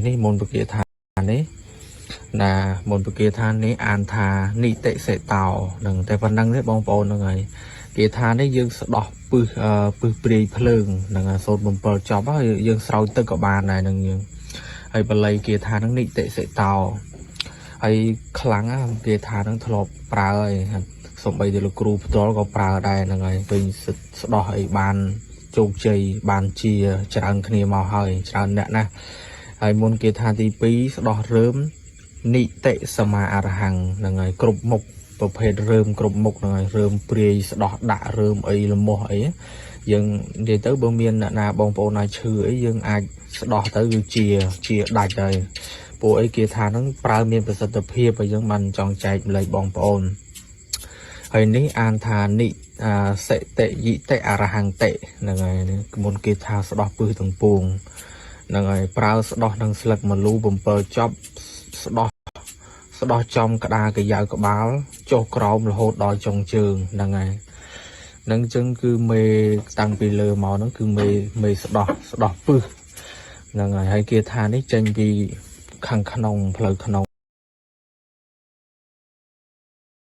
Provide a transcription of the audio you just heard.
នេះមន្តពគាថានេះណាមន្តពគាថានេះអានថានិតិសេតោនឹងតែប៉ុណ្្នឹងទេបងប្អូនហ្នឹងហើយគាថានេះយើងស្ដោះពឹសពឹសព្រាយភ្លើងហ្នឹងហើយសូត្រ7ចប់ហើយយើងស្រោចទឹកក៏បានដែរហ្នឹងយើងហើយបល័យគាថាហ្នឹងនិតិសេតោហើយខ្លាំងណាស់គាថាហ្នឹងធ្លាប់ប្រើហើយសំបីទៅលោកគ្រូផ្ទាល់ក៏ប្រើដែរហ្នឹងហើយវិញស្ដោះអីបានជោគជ័យបានជាច្រើនគ្នាមកហើយច្រើនអ្នកណាស់ហើយមុនគេថាទី2ស្ដោះរើមនិតិសមាអរហង្គហ្នឹងហើយគ្រប់មុខប្រភេទរើមគ្រប់មុខហ្នឹងហើយរើមព្រាយស្ដោះដាក់រើមអីលមោះអីយើងនិយាយទៅបើមានអ្នកណាបងប្អូនណាឈឺអីយើងអាចស្ដោះទៅគឺជាជាដាច់ហើយពួកអីគេថាហ្នឹងប្រើមានប្រសិទ្ធភាពហើយយើងបានចង់ចែកម្លែកបងប្អូនហើយនេះអានថានិអាសិតិយិតិអរហន្តិហ្នឹងហើយមុនគេថាស្ដោះពឹសទាំងពួងហ្នឹងហើយប្រើស្ដោះនឹងស្លឹកម្លូ7ចប់ស្ដោះស្ដោះចំក្តារកាយ៉ាវក្បាលចុះក្រោមរហូតដល់ចុងជើងហ្នឹងហើយនឹងចឹងគឺមេតាំងពីលើមកហ្នឹងគឺមេមេស្ដោះស្ដោះពឹសហ្នឹងហើយហើយគេថានេះចេញពីខាងក្នុងផ្លូវក្នុង